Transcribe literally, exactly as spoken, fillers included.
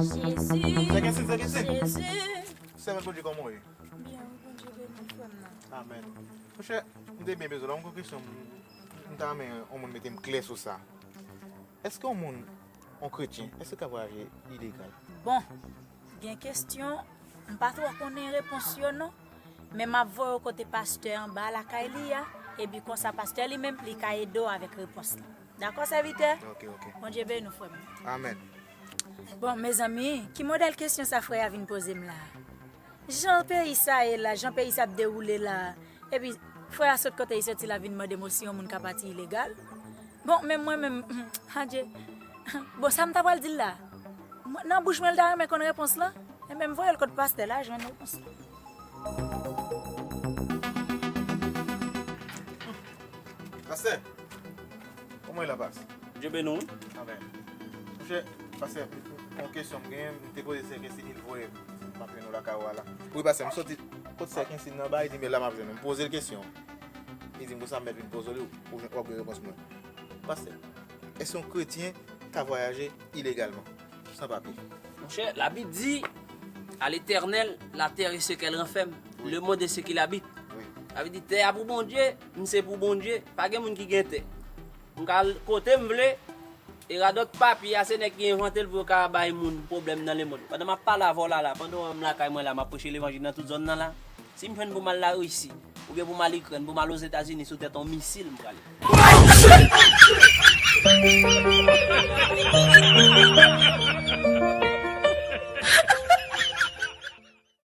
Jezi, Sè Kensin, Sè Kensin. Jezi. Sèvant Bondye, kòman w ye? Byen, wi, Bondye beni w, frè m nan. Amèn. Monchè, m te byen bezwen la, yon kesyon m, m ta renmen yon moun mete m klè sou sa. Èske yon moun, yon kretyen, èske l ka vwayaje ilegal? Bon, gen kesyon, m pa twò konnen repons yo non, men m ap voye w kote pastè anba lakay li a, epi konsa pastè li menm, li ka ede w avèk repons lan. Dakò, sèvitè? Ok, ok. Bondye beni w, frè m. Amèn. Bon, mezanmi, ki modèl kesyon sa frè a vin poze m la? Jan peyi sa ye la, jan peyi sa ap dewoule la, epi frè a sot kote li soti la vin mande m si yon moun ka pati ilegal. Bon, men mwen menm, adje. Bon, sa m ta pral di l la? Mwen, nan bouch mwen, l ta renmen konn repons lan. Enben, m voye l kot pastè la, jwenn repons lan. Pastè, kòman e la, pas? Dye beni w. Amèn. Monchè, pastè, yon kesyon m genyen, m te poze Sè Kensin, li voye m. M ap jwenn ou lakay ou a la. Wi, pastè, m soti kot Sè Kensin nan ba, li di m la m ap jwenn ou. M poze l kesyon. Li di m konsa m mèt vin poze li, ou, ou w ap gen repons mwen. Pastè, èske yon kretyen ka vwayaje ilegalman, san papye? Monchè, Labib di, à l'Éternel, la terre et ce qu'elle renferme, le monde et ce qu'il habite. Wi. Sa vle di, tè a pou Bondye, m se pou Bondye. Pa gen moun ki gen tè. M ka al kote m vle, e radòt papye a, se nèg ki envante l pou yo ka bay moun pwoblèm nan lemonn. Pandan m ap pale avè w la, la, pandan w wè m lakay mwen la, m ap preche levanjil nan tout zòn nan la, si m jwenn pou m al Larisi, oubyen pou m al Ikrèn, pou m al Ozetazini sou tèt yon misil, m prale.